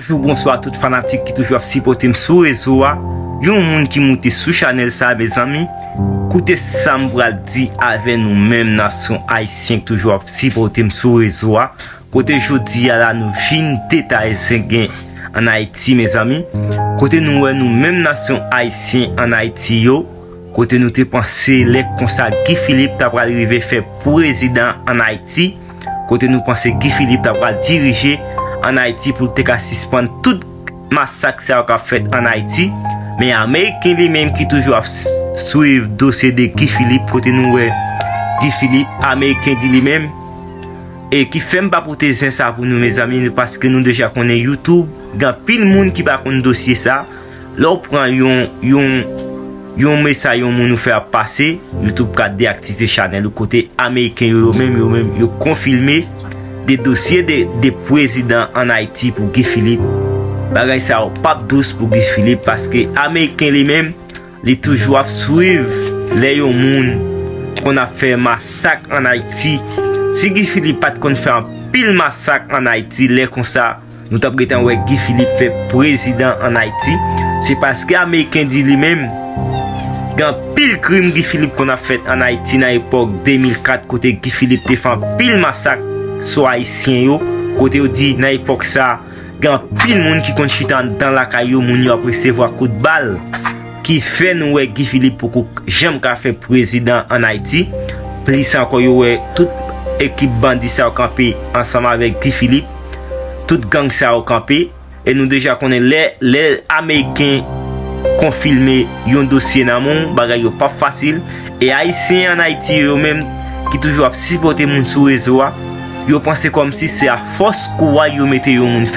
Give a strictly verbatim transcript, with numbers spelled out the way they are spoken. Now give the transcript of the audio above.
Bonjou, bonswa tout fanatik ki toujou ap sipòte m sou rezo a. Yon moun ki moute sou chanèl sa, mezanmi, koute sa m pral di avè nou menm nasyon ayisyen ki toujou ap sipòte m sou rezo a. Kote jodi a la nou vin detaye zen gen ann Ayiti, mezanmi. Kote nou wè nou menm nasyon ayisyen ann Ayiti yo, kote nou te panse lè konsa Guy Philippe ta pral rive fè prezidan ann Ayiti, kote nou panse Guy Philippe ta pral dirije ann Ayiti pou l te ka sispann tout masak sa yo k ap fèt ann Ayiti. Men Ameriken li menm ki toujou ap s- swiv dosye de Guy Philippe, kote nou wè Guy Philippe, Ameriken di li menm, e ki fè m pa pote zen sa pou nou, mezanmi, paske nou deja konnen YouTube, gen anpil moun ki pa konn dosye sa. Lè w pran yon, yon, yon mesaj yon moun ou fè ap pase, YouTube ka deyaktive chanèl ou, kote Ameriken yo, yo menm, yo menm, yo konfime de dosye de, de prezidan ann Ayiti pou Guy Philippe. Bagay sa yo p ap dous pou Guy Philippe, paske Ameriken li menm, li toujou ap swiv lè yon moun konn ap fè masak ann Ayiti. Si Guy Philippe pa t konn fè anpil masak ann Ayiti, lè konsa, nou t ap gentan wè Guy Philippe fè prezidan ann Ayiti. Se paske Ameriken di li menm, gen anpil krim Guy Philippe konn ap fèt ann Ayiti nan epòk de mil kat, kote Guy Philippe te fè anpil masak sou Ayisyen yo, kote yo di nan epòk sa, gen anpil moun ki konn chita anndan lakay yo, moun yo ap resevwa kout bal, ki fè nou wè Guy Philippe poko janm ka fè prezidan ann Ayiti. Plis ankò, yo wè tout ekip bandi sa yo kanpe ansanm avèk Guy Philippe, tout gang sa yo kanpe. E nou deja konnen lè, lè Ameriken konfime yon dosye nan men w, bagay yo p ap fasil. E Ayisyen ann Ayiti yo menm ki toujou ap sipòte moun sou rezo a, yo panse kòmsi se afòs kouway yo mete yon moun fè